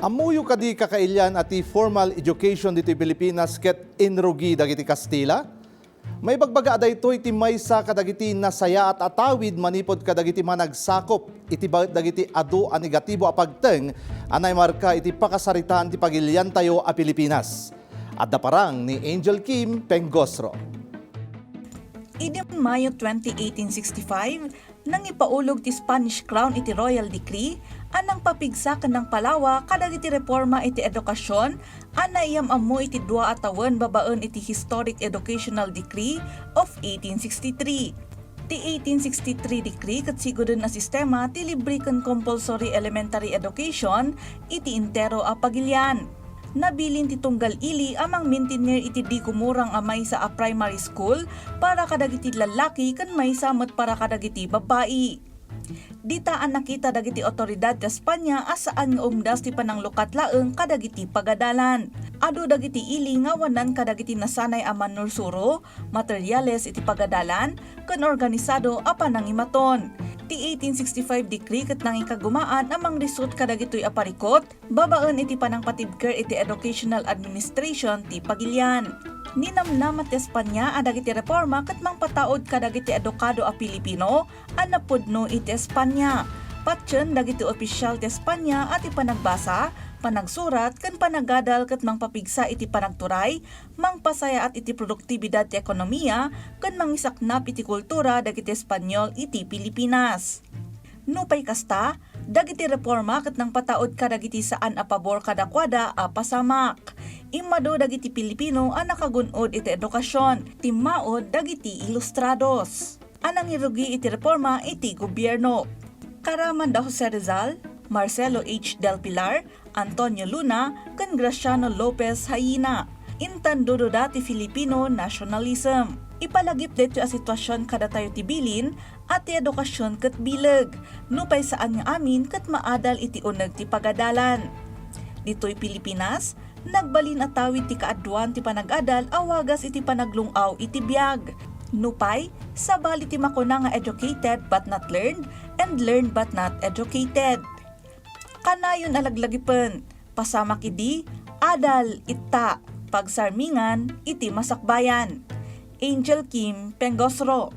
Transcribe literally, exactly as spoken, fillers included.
Ammoyo kadi, kakailian, a ti formal education ditoy Pilipinas ket inrugi dagiti Kastila? Maibagbaga a daytoy ti maysa kadagiti nasayaat a tawid manipud kadagiti managsakup iti baet dagiti adu a negatibo a pagteng a naimarka iti pakasaritaan ti pagiliantayo a Pilipinas. Adda parang ni Angel Kim Pengosro. Idi Mayo twenty, eighteen sixty-five, nangipaulog ti Spanish Crown iti Royal Decree a nangpapigsa ken nangpalawa kadagiti reforma iti edukasion a naiyam-ammo iti dua a tawen babaen iti Historic Educational Decree of eighteen sixty-three. Ti eighteen sixty-three decree ket siguden a sistema ti libre ken compulsory elementary education iti entero a pagilian. Nabilin ti tunggal ili a mangmintener iti di gumurang a maysa a primary school para kadagiti lallaki ken maysa met para kadagiti babbai. Dita a nakita dagiti awtoridad ti Espanya a saan nga umdas ti pananglukat laeng kadagiti pagadalan. Adu dagiti ili nga awanan kadagiti nasanay a manursuro, materyales iti pagadalan, ken organisado a panangimaton. Ti eighteen sixty-five decree ket nangikagumaan a mangrisut kadagitoy a parikut babaen iti panangpatibker iti educational administration ti pagilian. Ninamnama ti Espanya a dagiti reforma ket mangpataud kadagiti edukado a Pilipino a napudno iti Espanya. Patien dagiti opisial ti Espanya a ti panagbasa, panagsurat, ken panagadal ket mangpapigsa iti panagturay, mangpasayaat iti produktibidad ti ekonomia, ken mangisaknap iti kultura dagiti Espanyol iti Pilipinas. Nupay kasta, dagiti reforma ket nangpataud kadagiti saan a pabor kadakuada a pasamak. Immadu dagiti Pilipino a nakagun-od iti edukasion, timmaud dagiti Ilustrados a nangirugi iti reforma iti gobierno. Karaman da Jose Rizal, Marcelo H. Del Pilar, Antonio Luna, ken Graciano Lopez Hayina. Intandudoda ti Filipino nationalism. Ipalagip daytoy a situasion kadatayo ti bilin a ti edukasion ket bileg, nupay saan nga amin ket maadal iti uneg ti pagadalan. Ditoy Pilipinas, nagbalin a tawid ti kaaduan ti panag-adal a wagas iti panaglung-aw iti biag. Nupay, sabali ti makuna nga educated but not learned and learned but not educated. Kanayon a laglagipen, pasamak idi, adal, itta, pagsarmingan iti masakbayan. Angel Kim Pengosro.